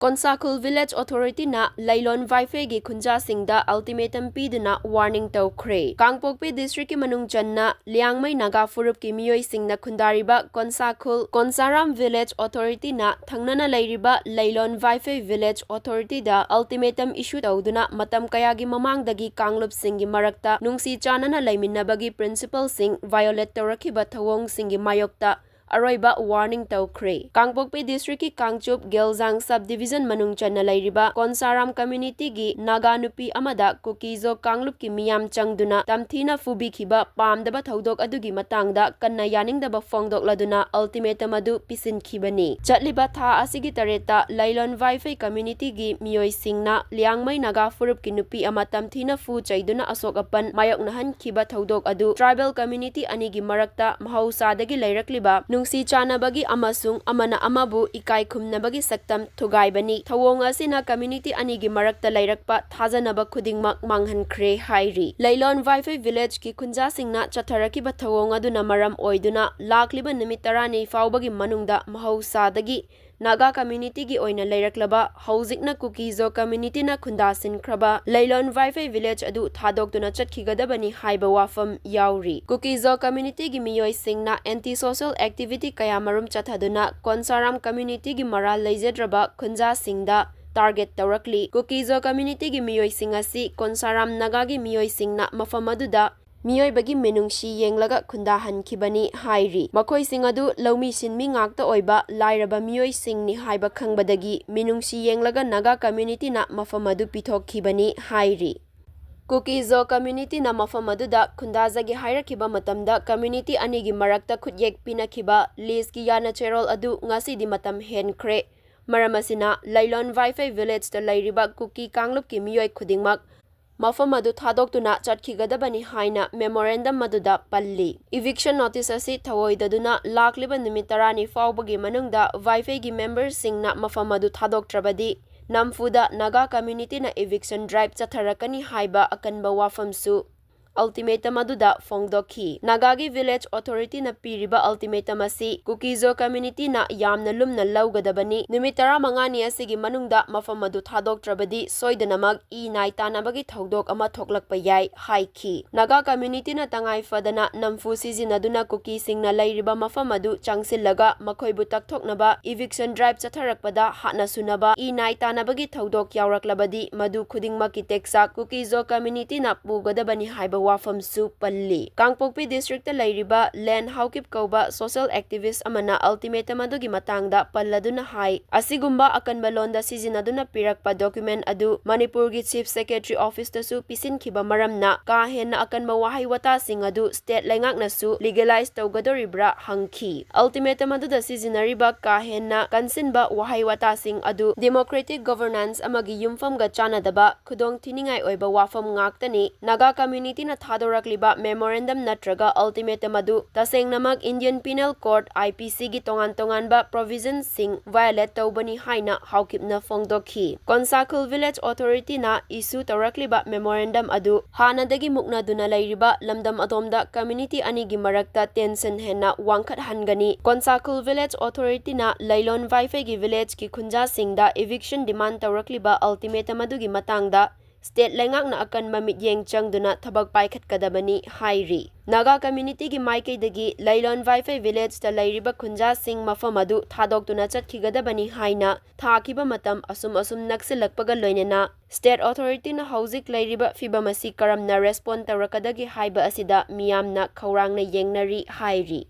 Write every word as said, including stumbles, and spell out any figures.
ꯀꯣꯟꯁꯥꯈꯨꯜ Village Authorityꯅ ꯂꯩꯂꯣꯟ ꯚꯥꯏꯐꯩꯒꯤ ꯈꯨꯟꯖꯥꯁꯤꯡꯗ ultimatum ꯄꯤꯗꯨꯅ warning ꯇꯧꯈ꯭ꯔꯦ꯫ ꯀꯥꯡꯄꯣꯛꯄꯤ districtꯀꯤ ꯃꯅꯨꯡ ꯆꯟꯅ ꯂꯤꯌꯥꯡꯃꯩ ꯅꯥꯒꯥ ꯐꯨꯔꯨꯞꯀꯤ ꯃꯤꯑꯣꯏꯁꯤꯡꯅ ꯈꯨꯟꯗꯥꯔꯤꯕ ꯀꯣꯟꯁꯥꯈꯨꯜ ꯀꯣꯟꯁꯥꯔꯥꯝ Village Authorityꯅ ꯊꯪꯅꯅ ꯂꯩꯔꯤꯕ ꯂꯩꯂꯣꯟ ꯚꯥꯏꯐꯩ Village Authorityꯗ ultimatum issue ꯇꯧꯗꯨꯅ ꯃꯇꯝ ꯀꯌꯥꯒꯤ ꯃꯃꯥꯡꯗꯒꯤ ꯀꯥꯡꯂꯨꯞꯁꯤꯡꯒꯤ ꯃꯔꯛꯇ ꯅꯨꯡꯁꯤ ꯆꯥꯟꯅꯅ ꯂꯩꯃꯤꯟꯅꯕꯒꯤ principleꯁꯤꯡ violate ꯇꯧꯔꯛꯈꯤꯕ ꯊꯧꯑꯣꯡꯁꯤꯡꯒꯤ ꯃꯥꯌꯣꯛꯇ ꯑꯔꯣꯏꯕ warning ꯇꯧꯈ꯭ꯔꯦ꯫ ꯀꯥꯡꯄꯣꯛꯄꯤ districtꯀꯤ ꯀꯥꯡꯆꯨꯞ ꯒꯦꯜꯖꯥꯡ subdivision ꯃꯅꯨꯡ ꯆꯟꯅ ꯂꯩꯔꯤꯕ ꯀꯣꯟꯁꯥꯔꯥꯝ communityꯒꯤ ꯅꯥꯒꯥ ꯅꯨꯄꯤ ꯑꯃꯗ ꯀꯨꯀꯤꯖꯣ ꯀꯥꯡꯂꯨꯞꯀꯤ ꯃꯤꯌꯥꯝ ꯆꯪꯗꯨꯅ ꯇꯝꯊꯤꯅ ꯐꯨꯕꯤꯈꯤꯕ ꯄꯥꯝꯗꯕ ꯊꯧꯗꯣꯛ ꯑꯗꯨꯒꯤ ꯃꯇꯥꯡꯗ ꯀꯟꯅ ꯌꯥꯅꯤꯡꯗꯕ ꯐꯣꯡꯗꯣꯛꯂꯗꯨꯅ ultimatum ꯑꯗꯨ ꯄꯤꯁꯤꯟꯈꯤꯕꯅꯤ꯫ ꯆꯠꯂꯤꯕ ꯊꯥ ꯑꯁꯤꯒꯤ ꯇꯔꯦꯠꯇ ꯂꯩꯂꯣꯟ ꯚꯥꯏꯐꯩ communityꯒꯤ ꯃꯤꯑꯣꯏꯁꯤꯡꯅ ꯂꯤꯌꯥꯡꯃꯩ ꯅꯥꯒꯥ ꯐꯨꯔꯨꯞꯀꯤ ꯅꯨꯄꯤ ꯑꯃ ꯇꯝꯊꯤꯅ ꯐꯨ ꯆꯩꯗꯨꯅ ꯑꯁꯣꯛ ꯑꯄꯟ ꯃꯥꯌꯣꯛꯅꯍꯟꯈꯤꯕ ꯊꯧꯗꯣꯛ ꯑꯗꯨ tribal community ꯑꯅꯤꯒꯤ ꯃꯔꯛꯇ ꯃꯍꯧꯁꯥꯗꯒꯤ ꯂꯩꯔꯛꯂꯤꯕ ꯅꯨꯡꯁꯤ ꯆꯥꯟꯅꯕꯒꯤ ꯑꯃꯁꯨꯡ ꯑꯃꯅ ꯑꯃꯕꯨ ꯏꯀꯥꯏ ꯈꯨꯝꯅꯕꯒꯤ ꯁꯛꯇꯝ ꯊꯨꯒꯥꯏꯕꯅꯤ꯫ ꯊꯧꯑꯣꯡ ꯑꯁꯤꯅ community ꯑꯅꯤꯒꯤ ꯃꯔꯛꯇ ꯂꯩꯔꯛꯄ ꯊꯥꯖꯅꯕ ꯈꯨꯗꯤꯡꯃꯛ ꯃꯥꯡꯍꯟꯈ꯭ꯔꯦ ꯍꯥꯏꯔꯤ꯫ ꯂꯩꯂꯣꯟ ꯚꯥꯏꯐꯩ villageꯀꯤ ꯈꯨꯟꯖꯥꯁꯤꯡꯅ ꯆꯠꯊꯔꯛꯈꯤꯕ ꯊꯧꯑꯣꯡ ꯑꯗꯨꯅ ꯃꯔꯝ ꯑꯣꯏꯗꯨꯅ ꯂꯥꯛꯂꯤꯕ ꯅꯨꯃꯤꯠ ꯇꯔꯥꯅꯤ ꯐꯥꯎꯕꯒꯤ ꯃꯅꯨꯡꯗ ꯃꯍꯧꯁꯥꯗꯒꯤ ꯅꯥꯒꯥ communityꯒꯤ ꯑꯣꯏꯅ ꯂꯩꯔꯛꯂꯕ, ꯍꯧꯖꯤꯛꯅ ꯀꯨꯀꯤꯖꯣ communityꯅ ꯈꯨꯟꯗꯥꯁꯤꯟꯈ꯭ꯔꯕ ꯂꯩꯂꯣꯟ ꯚꯥꯏꯐꯩ village ꯑꯗꯨ ꯊꯥꯗꯣꯛꯇꯨꯅ ꯆꯠꯈꯤꯒꯗꯕꯅꯤ ꯍꯥꯏꯕ ꯋꯥꯐꯝ ꯌꯥꯎꯔꯤ꯫ ꯀꯨꯀꯤꯖꯣ communityꯒꯤ ꯃꯤꯑꯣꯏꯁꯤꯡꯅ anti social activity ꯀꯌꯥꯃꯔꯨꯝ ꯆꯠꯊꯗꯨꯅ ꯀꯣꯟꯁꯥꯔꯥꯝ communityꯒꯤ ꯃꯔꯥꯜ ꯂꯩꯖꯗ꯭ꯔꯕ ꯈꯨꯟꯖꯥꯁꯤꯡꯗ target ꯇꯧꯔꯛꯂꯤ꯫ ꯀꯨꯀꯤꯖꯣ communityꯒꯤ ꯃꯤꯑꯣꯏꯁꯤꯡ ꯑꯁꯤ ꯀꯣꯟꯁꯥꯔꯥꯝ ꯅꯥꯒꯥꯒꯤ ꯃꯤꯑꯣꯏꯁꯤꯡꯅ ꯃꯐꯝ ꯑꯗꯨꯗ ꯃꯤꯑꯣꯏꯕꯒꯤ ꯃꯤꯅꯨꯡꯁꯤ ꯌꯦꯡꯂꯒ ꯈꯨꯟꯗꯥꯍꯟꯈꯤꯕꯅꯤ ꯍꯥꯏꯔꯤ꯫ ꯃꯈꯣꯏꯁꯤꯡ ꯑꯗꯨ ꯂꯧꯃꯤ ꯁꯤꯟꯃꯤ ꯉꯥꯛꯇ ꯑꯣꯏꯕ ꯂꯥꯏꯔꯕ ꯃꯤꯑꯣꯏꯁꯤꯡꯅꯤ ꯍꯥꯏꯕ ꯈꯪꯕꯗꯒꯤ ꯃꯤꯅꯨꯡꯁꯤ ꯌꯦꯡꯂꯒ ꯅꯥꯒꯥ communityꯅ ꯃꯐꯝ ꯑꯗꯨ ꯄꯤꯊꯣꯛꯈꯤꯕꯅꯤ ꯍꯥꯏꯔꯤ꯫ ꯀꯨꯀꯤꯖꯣ communityꯅ ꯃꯐꯝ ꯑꯗꯨꯗ ꯈꯨꯟꯗꯥꯖꯒꯦ ꯍꯥꯏꯔꯛꯈꯤꯕ ꯃꯇꯝꯗ community ꯑꯅꯤꯒꯤ ꯃꯔꯛꯇ ꯈꯨꯠꯌꯦꯛ ꯄꯤꯅꯈꯤꯕ leaseꯀꯤ ꯌꯥꯅ ꯆꯦꯔꯣꯜ ꯑꯗꯨ ꯉꯁꯤꯗꯤ ꯃꯇꯝ ꯍꯦꯟꯈ꯭ꯔꯦ꯫ ꯃꯔꯝ ꯑꯁꯤꯅ ꯂꯩꯂꯣꯟ ꯚꯥꯏꯐꯩ villageꯇ ꯂꯩꯔꯤꯕ ꯀꯨꯀꯤ ꯀꯥꯡꯂꯨꯞꯀꯤ ꯃꯤꯑꯣꯏ ꯈꯨꯗꯤꯡꯃꯛ ꯃꯐꯝ ꯑꯗꯨ ꯊꯥꯗꯣꯛꯇꯨꯅ ꯆꯠꯈꯤꯒꯗꯕꯅꯤ ꯍꯥꯏꯅ memorandum ꯑꯗꯨꯗ ꯄꯜꯂꯤ꯫ Eviction notice ꯑꯁꯤ ꯊꯧꯑꯣꯏꯗꯗꯨꯅ ꯂꯥꯛꯂꯤꯕ ꯅꯨꯃꯤꯠ ꯇꯔꯥꯅꯤ ꯐꯥꯎꯕꯒꯤ ꯃꯅꯨꯡꯗ ꯚꯥꯏꯐꯩꯒꯤ memberꯁꯤꯡꯅ ꯃꯐꯝ ꯑꯗꯨ ꯊꯥꯗꯣꯛꯇ꯭ꯔꯕꯗꯤ ꯅꯝꯐꯨꯗ ꯅꯥꯒꯥ communityꯅ eviction drive ꯆꯠꯊꯔꯛꯀꯅꯤ ꯍꯥꯏꯕ ꯑꯀꯟꯕ ꯋꯥꯐꯝꯁꯨ ultimatum ꯑꯗꯨꯗ ꯐꯣꯡꯗꯣꯛꯈꯤ꯫ ꯅꯥꯒꯥꯒꯤ village authority ꯅ ꯄꯤꯔꯤꯕ ultimatum ꯑꯁꯤ Kuki-Zo community ꯅ ꯌꯥꯝꯅ ꯂꯨꯝꯅ ꯂꯧꯒꯗꯕꯅꯤ꯫ ꯅꯨꯃꯤꯠ ꯇꯔꯥꯃꯉꯥꯅꯤ ꯑꯁꯤꯒꯤ ꯃꯅꯨꯡꯗ ꯃꯐꯝ ꯑꯗꯨ ꯊꯥꯗꯣꯛꯇ꯭ꯔꯕꯗꯤ ꯁꯣꯏꯗꯅꯃꯛ ꯏ ꯅꯥꯏ ꯇꯥꯅꯕꯒꯤ ꯊꯧꯗꯣꯛ ꯑꯃ ꯊꯣꯛꯂꯛꯄ ꯌꯥꯏ ꯍꯥꯏꯈꯤ꯫ ꯅꯥꯒꯥ community ꯅ ꯇꯉꯥꯏ ꯐꯗꯅ ꯅꯝꯐꯨ ꯁꯤꯖꯤꯟꯅꯗꯨꯅ ꯀꯨꯀꯤꯁꯤꯡꯅ ꯂꯩꯔꯤꯕ ꯃꯐꯝ ꯑꯗꯨ ꯆꯪꯁꯤꯜꯂꯒ ꯃꯈꯣꯏꯕꯨ ꯇꯛꯊꯣꯛꯅꯕ eviction drive ꯆꯠꯊꯔꯛꯄꯗ ꯍꯥꯠꯅ ꯁꯨꯅꯕ ꯏ ꯅꯥꯏ ꯇꯥꯅꯕꯒꯤ ꯊꯧꯗꯣꯛ ꯌꯥꯎꯔꯛꯂꯕꯗꯤ ꯃꯗꯨ ꯈꯨꯗꯤꯡꯃꯛꯀꯤ ꯇꯦꯛꯆꯥꯛ Kuki-Zo community ꯅ ꯄꯨꯒꯗꯕꯅꯤ ꯍꯥꯏꯕ ꯋꯥꯐꯝꯁꯨ ꯄꯜꯂꯤ꯫ ꯀꯥꯡꯄꯣꯛꯄꯤ district ꯇ ꯂꯩꯔꯤꯕ ꯂꯦꯟ ꯍꯥꯎꯀꯤꯞ ꯀꯧꯕ social activist ꯑꯃꯅ ultimatum ꯑꯗꯨꯒꯤ ꯃꯇꯥꯡꯗ ꯄꯜꯂꯗꯨꯅ ꯍꯥꯏ, ꯑꯁꯤꯒꯨꯝꯕ ꯑꯀꯟꯕ ꯂꯣꯟꯗ ꯁꯤꯖꯤꯟꯅꯗꯨꯅ ꯄꯤꯔꯛꯄ document ꯑꯗꯨ ꯃꯅꯤꯄꯨꯔꯒꯤ Chief Secretary office ꯇꯁꯨ ꯄꯤꯁꯤꯟꯈꯤꯕ ꯃꯔꯝꯅ ꯀꯥ ꯍꯦꯟꯅ ꯑꯀꯟꯕ ꯋꯥꯍꯩ ꯋꯥꯇꯥꯁꯤꯡ ꯑꯗꯨ state ꯂꯩꯉꯥꯛꯅꯁꯨ legalize ꯇꯧꯒꯗꯧꯔꯤꯕ꯭ꯔꯥ ꯍꯪꯈꯤ꯫ Ultimatum ꯑꯗꯨꯗ ꯁꯤꯖꯤꯟꯅꯔꯤꯕ ꯀꯥ ꯍꯦꯟꯅ ꯀꯟꯁꯤꯟꯕ ꯋꯥꯍꯩ ꯋꯥꯇꯥꯁꯤꯡ ꯑꯗꯨ democratic governance ꯑꯃꯒꯤ ꯌꯨꯝꯐꯝꯒ ꯆꯥꯟꯅꯗꯕ ꯈꯨꯗꯣꯡ ꯊꯤꯅꯤꯡꯉꯥꯏ ꯑꯣꯏꯕ ꯋꯥꯐꯝ ꯉꯥꯛꯇꯅꯤ꯫ ꯅꯥꯒꯥ community ꯅ ꯊꯥꯗꯣꯔꯛꯂꯤꯕ memorandum ꯅꯠꯇ꯭ꯔꯒ ultimatum ꯑꯗꯨ ꯇꯁꯦꯡꯅꯃꯛ Indian Penal Code, I P C ꯒꯤ ꯇꯣꯉꯥꯟ ꯇꯣꯉꯥꯟꯕ provision ꯁꯤꯡ violate ꯇꯧꯕꯅꯤ ꯍꯥꯏꯅ ꯍꯥꯎꯀꯤꯞꯅ ꯐꯣꯡꯗꯣꯛꯈꯤ꯫ ꯀꯣꯟꯁꯥꯈꯨꯜ village authority ꯅ issue ꯇꯧꯔꯛꯂꯤꯕ memorandum ꯑꯗꯨ ꯍꯥꯟꯅꯗꯒꯤ ꯃꯨꯛꯅꯗꯨꯅ ꯂꯩꯔꯤꯕ ꯂꯝꯗꯝ ꯑꯗꯣꯝꯗ community ꯑꯅꯤꯒꯤ ꯃꯔꯛꯇ tension ꯍꯦꯟꯅ ꯋꯥꯡꯈꯠꯍꯟꯒꯅꯤ꯫ ꯀꯣꯟꯁꯥꯈꯨꯜ village authority ꯅ ꯂꯩꯂꯣꯟ ꯋꯥꯏꯐꯩꯒꯤ village ꯀꯤ ꯈꯨꯟꯖꯥꯁꯤꯡꯗ eviction demand ꯇꯧꯔꯛꯂꯤꯕ ultimatum ꯑꯗꯨꯒꯤ ꯃꯇꯥꯡꯗ state ꯂꯩꯉꯥꯛꯅ ꯑꯀꯟꯕ ꯃꯤꯠꯌꯦꯡ ꯆꯪꯗꯨꯅ ꯊꯕꯛ ꯄꯥꯏꯈꯠꯀꯗꯕꯅꯤ ꯍꯥꯏꯔꯤ꯫ ꯅꯥꯒꯥ community ꯒꯤ ꯃꯥꯏꯀꯩꯗꯒꯤ ꯂꯩꯂꯣꯟ ꯋꯥꯏꯐꯩ village ꯇ ꯂꯩꯔꯤꯕ ꯈꯨꯟꯖꯥꯁꯤꯡ ꯃꯐꯝ ꯑꯗꯨ ꯊꯥꯗꯣꯛꯇꯨꯅ ꯆꯠꯈꯤꯒꯗꯕꯅꯤ ꯍꯥꯏꯅ ꯊꯥꯈꯤꯕ ꯃꯇꯝ ꯑꯁꯨꯝ ꯑꯁꯨꯝ ꯅꯛꯁꯤꯜꯂꯛꯄꯒ ꯂꯣꯏꯅꯅ state authority ꯅ ꯍꯧꯖꯤꯛ ꯂꯩꯔꯤꯕ ꯐꯤꯕꯝ ꯑꯁꯤ ꯀꯔꯝꯅ respond ꯇꯧꯔꯛꯀꯗꯒꯦ ꯍꯥꯏꯕ ꯑꯁꯤꯗ ꯃꯤꯌꯥꯝꯅ ꯈꯧꯔꯥꯡꯅ ꯌꯦꯡꯅꯔꯤ ꯍꯥꯏꯔꯤ꯫